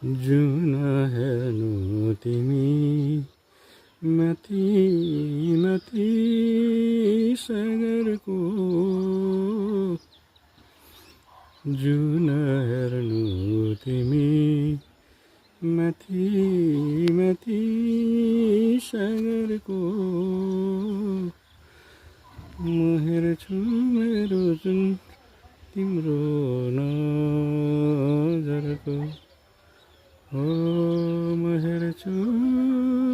जुन हेर्नु तिमी माथि माथि सागरको जुन हेर्नु तिमी माथि माथि सागरको म हेर्छु मेरो जुन तिम्रो नजरको हो म हेर्छु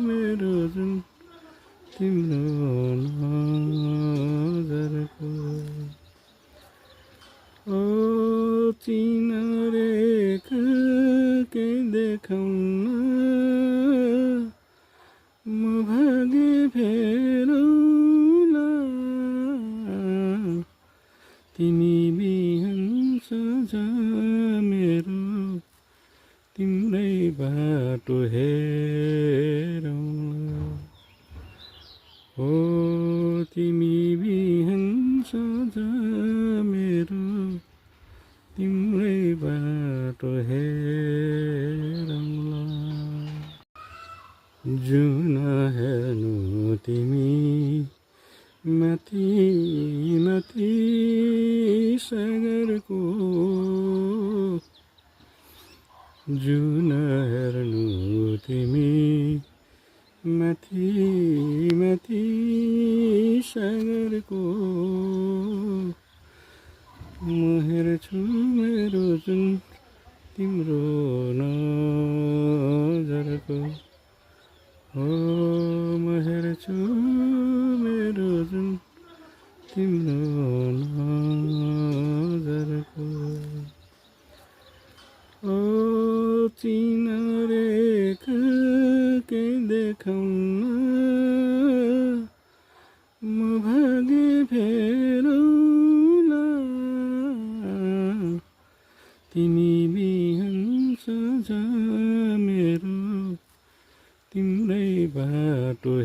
मेरो जुन तिम्रो नजरको ओ चिनरेखा के देखाउन म भागे फेरौला तिमी बिहान सज मेरो तिम्रै बाटो हेरौँला हो तिमी बिहान सज मेरो तिम्रै बाटो हेरौँला जुन हेर्नु तिमी माथि माथि सागरको जुन हेर्नु तिमी माथि माथि सागरको म हेर्छु मेरो जुन तिम्रो नजरको हो म हेर्छु मेरो जुन तिम्रो नजरको ओ चिनरेखा के देखाउन म भागे फेरौँला तिमी बिहान सज मेरो तिम्रै बाटो